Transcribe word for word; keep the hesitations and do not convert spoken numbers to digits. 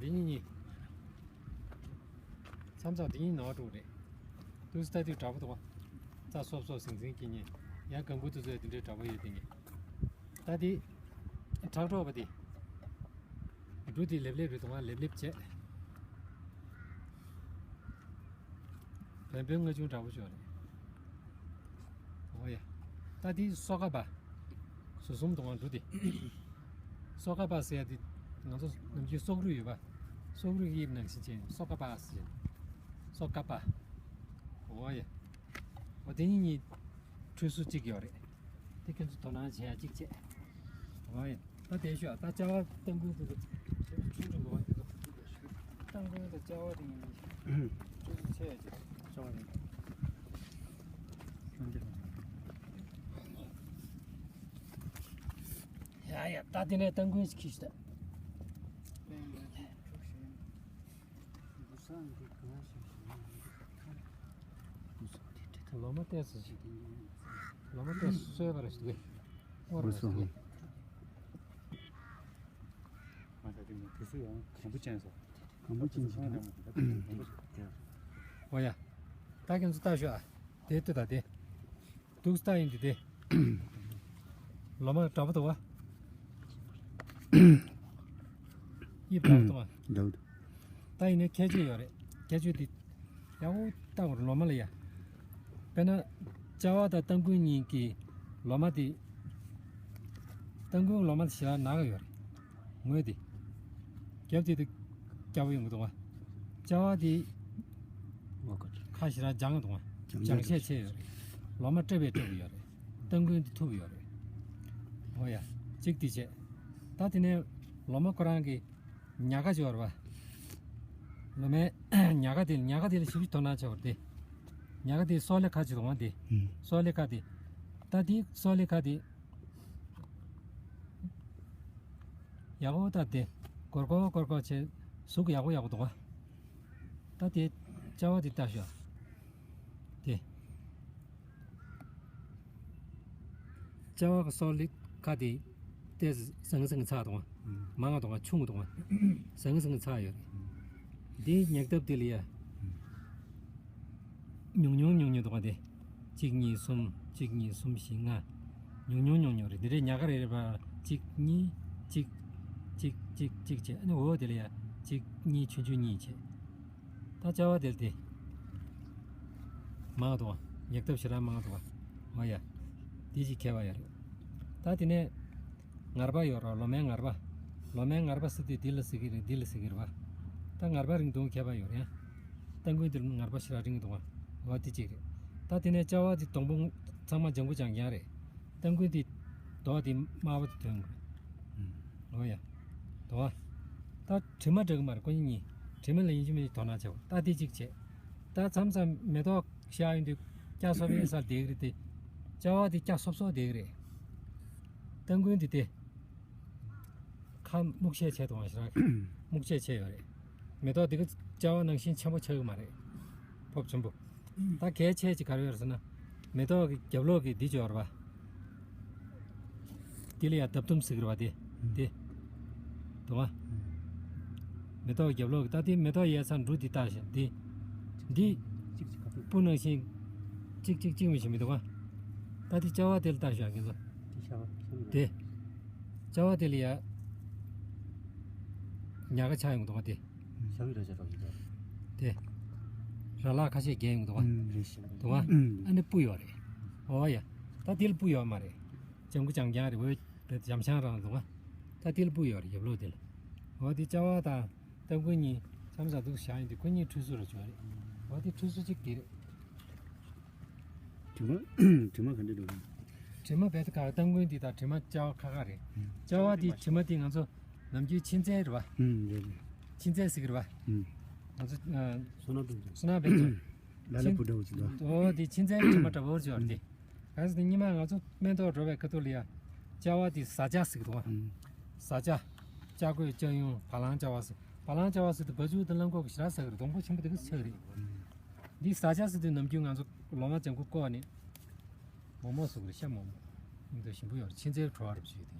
འདི་གཉིས་གཉིས། མཚམས་མཚམས་འདི་གཉིས་ནོར་འགྲོ་གི་རེད། ཏུས་ལྟ་དུས་འདྲ་པོ་འདུག་བ། རྩ་སོབ་སོབ་ཟིང་ཟིང་གི་གཉིས། ཡང་གང་པོ་དུས་ཚོད་འདི་འདྲའི་འདྲ་པོ་ཡོད་དེ་གཉིས། ད་འདི་ཁྲག་འགྲོ་བ་འདི། འབྲུ་འདི་ལེབ་ལེབ་རེད་འདུག་བ། ལེབ་ལེབ་བྱས། བན་བོན་ལྔ་ཆུང་འདྲ་པོ་ཅིག་ཡོད་རེད། འོ་ཡ། ད་འདི་སོ་ཀ་པ། ཟུར་གསུམ་དུ་འོང་འབྲུ་འདི། སོ་ཀ་པ་ཟེར་ཡ་འདི། ང་ཚོ་ནམ་རྒྱུན་སོག་རུས་ཡོད་པ། སོག་རུས་དབྱིབས་ནང་བཞིན་བྱས་སོ་ཀ་པ་ཟེར། སོ་ཀ་པ། འོ་ཡ། འོ་དེ་གཉིས་གཉིས། འཁྲུལ་སོ་གཅིག་ཡོད་རེད། དེ་ཁྱོད་ཚོ་དོ་སྣང་བྱེད་ཡ་གཅིག་བྱས། འོ་ཡ། ད་དེ་ཤོད་ད་ལྕགས་བ་སྟོང་ཀུན་དེ་ཚོ་ཆུང་ཆུང་གོ་བ་དེ་ཚོ། སྟོང་ཀུན་དང་ལྕགས་བ་དེ་ཡིན་ཆུང་ཆུང་ཆེ་ཡ་ཅིག་ཤོད་བ་ཡིན། ཡ་ཡ་ད་དེ་ནས་སྟོང་ཀུན་ཞིག་ཁྱེར་ཤོད་ད། ལོ་མ་ཏོག་ཙམ་ཞིག་ལོ་མ་ཏོག་ཙམ་གསོས་པ་རེད་ཟེར་གི། སྔོ་ར་ཟེར་གི། ང་ཚོ་དེ་ནས་དུས་སུ་ཡང་གང་པོ་ཅན་སོ། གང་པོ་ཅན་ཞིག་རེད། འོ་ཡ། ད་ཁྱེད་ཚོ་ལྟ་ཤོག་ཨ། དེ་ལྟོས་ད་དེ། འདུག་སྟ་ཡིན་འདི་དེ། ལོ་མ་འདྲ་པོ་འདུག་བ། དབྱིབས་འདྲ་པོ་འདུག་བ། འདྲ་པོ་འདུག་ད་ཡིན་ནའི་ཁྱད་ཆོས་ཡོད་རེད། ཁྱད་ཆོས་འདི། ཡག་པོ་ལྟ་བར་ལོ་མ་ལ་ཡ། དཔེར་ན། ལྕགས་བ་དང་སྟོང་ཀུན་གཉིས་ཀྱི་ལོ་མ་དེ། སྟོང་ཀུན་ལོ་མ་དེ་ཞེ་དྲག་ནག་ཡོད་རེད། ངོས་དེ། རྒྱབ་དེ་དེ་སྐྱ་བོ་ཡོང་གི་འདུག་བ། ལྕགས་བ་དེ་ཁ་ཞེ་དྲག་ལྗང་འདུག་བ། ལྗང་ཤས་ཆེ་ཡོད་རེད། ལོ་མ་སྤྲ་བའི་སྤྲ་བོ་ཡོད་རེད། སྟོང་ཀུན་དེ་ཐུ་བོ་ཡོད་རེད། འོ་ཡ། གཅིག་དེ་བྱས། ད་དེ་ནས་ལོ་མ་ཁོ་རང་གི་ཉག་ག་ཅིག་ཡོད་རེད་བ། ལོ་མའི་ཉག་ག་དེ་ཉག་ག་དེ་ལ་ཞིབ་ཞིབ་དོ་སྣང་བྱེད་དགོས་རེད་དེ། ཉག་ག་དེ་སོག་ལེ་ཁ་ཅིག་འདུག་བ་དེ། སོག་ལེ་ཁ་དེ། ད་དེ་སོག་ལེ་ཁ་དེ། ཡག་པོ་ལྟ་སྟེ། སྒོར་སྒོར་སྒོར་སྒོར་བྱས། གཟུགས་ཡག་པོ་ཡག་པོ་འདུག་ག་ད་དེ་ལྕགས་བ་དེ་ལྟ་ཤོག་དེ། ལྕགས་བ་གི་སོག་ལེ་ཁ་དེ། ཏོག་ཙམ་ཟང་ཟིང་ཚ་འདུག་ག་མང་ང་འདུག་ག་ཆུང་ངུ་འདུག་ག་ཟང་ཟིང་ཚ་ཡོད་རེད། འདིའི་ཉག་ཐབས་དེ་ལ་ཡ། ཉུང་ཉུང་ཉུང་ཉུང་འདུག་ག་དེ། གཅིག་གཉིས་གསུམ། གཅིག་གཉིས་གསུམ་བཞི་ལྔ། ཉུང་ཉུང་ཉུང་ཉུང་རེད། འདི་འདྲའི་ཉག་ག་རེ་རེ་བ། གཅིག་གཉིས། གཅིག་གཅིག་གཅིག་གཅིག་བྱས། ཨ་ནི་འོ་དེ་ལ་ཡ། གཅིག་གཉིས་ཆུང་ཆུང་གཉིས་བྱས། ད་ལྕགས་བ་དེ་ལ་དེ། མང་འདུག་ག་ཉག་ཐབས་ཞེ་དྲག་མང་འདུག་ག་འོ་ཡ། དེ་གཅིག་ཁྱད་པར་ཡོད་རེད། ད་དེ་ནས། ངར་པ་ཡོད་ར། ལོ་མའི་ངར་པ། ལོ་མའི་ངར་པ་ཟེར་དུས་འདི་ལ་ཟེར་གི་རེད། འདི་ལ་ཟེར་གི་རེད་བ། ད་ངར་པ་རིང་ཐུང་ཁྱད་པར་ཡོད་རེད། སྟོང་ཀུན་འདིར་ངར་པ་ཞེ་དྲག་རིང་འདུག་ག་འོ་དེ་གཅིག་རེད། ད་དེ་ནས་ལྕགས་བ་འདི་སྡོང་པོ་ཚང་མ་ལྗང་ཁུ་ལྗང་རྐྱང་རེད། སྟོང་ཀུན་འདི་རྡོ་འདི་དམར་པོ་དེ་ཐོན་དགོས། འོ་ཡ། དོ་བ། ད་དྲི་མ་འདྲ་གི་མ་རེད་ཁོ་གཉིས་གཉིས། དྲི་མ་ལ་ཡིན་གཅིག་མིན་གཅིག་དོ་སྣང་བྱེད་དགོས། ད་དེ་གཅིག་བྱས། ད་མཚམས་མཚམས་མེ་ཏོག་ཤར་ཡོང་དུས་སྐྱ་སོབ་པའི་སར་བསྡད་ཀྱི་རེད་དེ། ལྕགས་བ་དེ་སྐྱ་སོབ་སོབ་བསྡད་ཀྱི་རེད། སྟོང་ཀུན་དེ་དེ། ཁ་སྨུག་ཤས་ཆེ་དང་ཞེ་དྲག་སྨུག་ཤས་ཆེ་ཡོད་རེད། མེ་ཏོག་དེ་ག་ལྕགས་བ་ནང་བཞིན་ཆེན་པོ་ཆགས་ཀྱི་མ་རེད། ཕོབ་ཆེན་པོ། ད་གལ་ཆེ་ཅིག་ག་རེ་ཡོད་རེད་ཟེར་ན། མེ་ཏོག་གི་རྒྱབ་ལོགས་ཀྱི་འདི་ཅིག་ཡོད་རེད་པ། དེ་ལ་ཡང་འདབ་ལྡུམ་ཟེར་གི་རེད་པ་དེ། དེ། དུ་བ། མེ་ཏོག་རྒྱབ་ལོགས་ཀྱི་ད་དེ་མེ་ཏོག་ཡལ་ས་འབྲུ་འདི་བལྟས་ཤིང་འདི། འདི། སྤུ་ནང་བཞིན། གཅིག་གཅིག་གཅིག་མི་ཤེས་མི་འདུག་ག་ད་དེ་ལྕགས་བ་དེ་ལ་བལྟས་ཤིང་ཁྱེད་ཚོ། དེ། ལྕགས་བ་དེ་ལ་ཡ། ཉག་ག་ཆགས་ཡོང་གི་འདུག་ག་དེ། ཞབས་ཀྱི་ར་ཅག་རོགས་ཀྱི་དེ། ར་ལག་ཁ་ཤས་རྒྱས་ཡོང་གི་འདུག་ག་ཨུམ་རེད་ཤག་འདུག་ག་ཨུམ། ཨ་ནི་སྤུ་ཡོད་རེད། འོ་ཡ། ད་དེ་ལ་སྤུ་ཡོད་མ་རེད། ལྗང་ཁུ་ལྗང་རྐྱང་རེད། འོ་བའི་འཇམ་ཤང་རང་འདུག་ག་ད་དེ་ལ་སྤུ་ཡོད་རེད་རྒྱབ་ལོགས་དེ་ལ། འོ་དེ་ལྕགས་བ་དང་སྟོང་ཀུན་གཉིས་མཚམས་མཚམས་འདུག་བཞག་ཡིན་དེ་ཁོ་གཉིས་འཁྲུལ་སོ་རུ་བྱུང་རེད། འོ་དེ་འཁྲུལ་སོ་གཅིག་དེ་རེད། དྲི་མ་དྲི་མ་ག་འདྲ་འདུག་དྲི་མ་བལ་ཏེ་ཁ་སྟོང་ཀུན་འདི་དང་དྲི་མ་ལྕགས་བ་ཁ་ཁ་རེད། ལྕགས་བ་འདི་དྲི་མ་འདི་ང་ཚོ་ནམ་རྒྱུན་མཆིན་ཚད་རེད་པ། ཨུམ་རེད་རེད། མཆིན་ཚད་ཟེར་གི་རེད་པ། ཨུམ། ང་ཚོ་ཨ། བསོད་ནམས་དཔལ་འབྱོར། བསོད་ནམས་དཔལ་འབྱོར། ལ་ལ་བུ་འདྲ་བོ་ཅིག་འདུག་འོ་དེ་མཆིན་ཚད་དྲི་མ་འདྲ་བོ་ཅིག་ཡོད་རེད་དེ། གང་ཟེར་ན་སྔོན་མ་ང་ཚོ་སྨན་ཐོག་འགྲོ་བའི་ཁ་ཐུག་ལ་ཡ། ལྕགས་བ་དེ་བཟའ་ལྕགས་ཟེར་གི་འདུག་ག་ཨུམ། བཟའ་ལྕགས། ལྕགས་སྒོའི་ལྕགས་ཡོང་བ་ལང་ལྕགས་བ་ཟེར། བ་ལང་ལྕགས་བ་ཟེར་དུས་བ་ཕྱུགས་དེ་རླངས་འཁོར་གྱི་ཞེ་དྲག་ཟ་གི་རེད། སྡོང་པོ་ཆེན་པོ་དེ་ག་ཚོད་ཆགས་ཀྱི་རེད། ཨུམ། འདི་བཟའ་ལྕགས་ཟེར་དུས་ནམ་རྒྱུན་ང་ཚོ་ལོ་མ་ལྗང་ཁུ་བརྐོས་ནས། མོག་མོག་བཟོ་གི་རེད་ཤ་མོག་མོག་སྙིང་དོན་ཞིམ་པོ་ཡོད་རེད། མཆིན་ཚད་བྲོ་བ་རེད་ཞུས་ཏེ།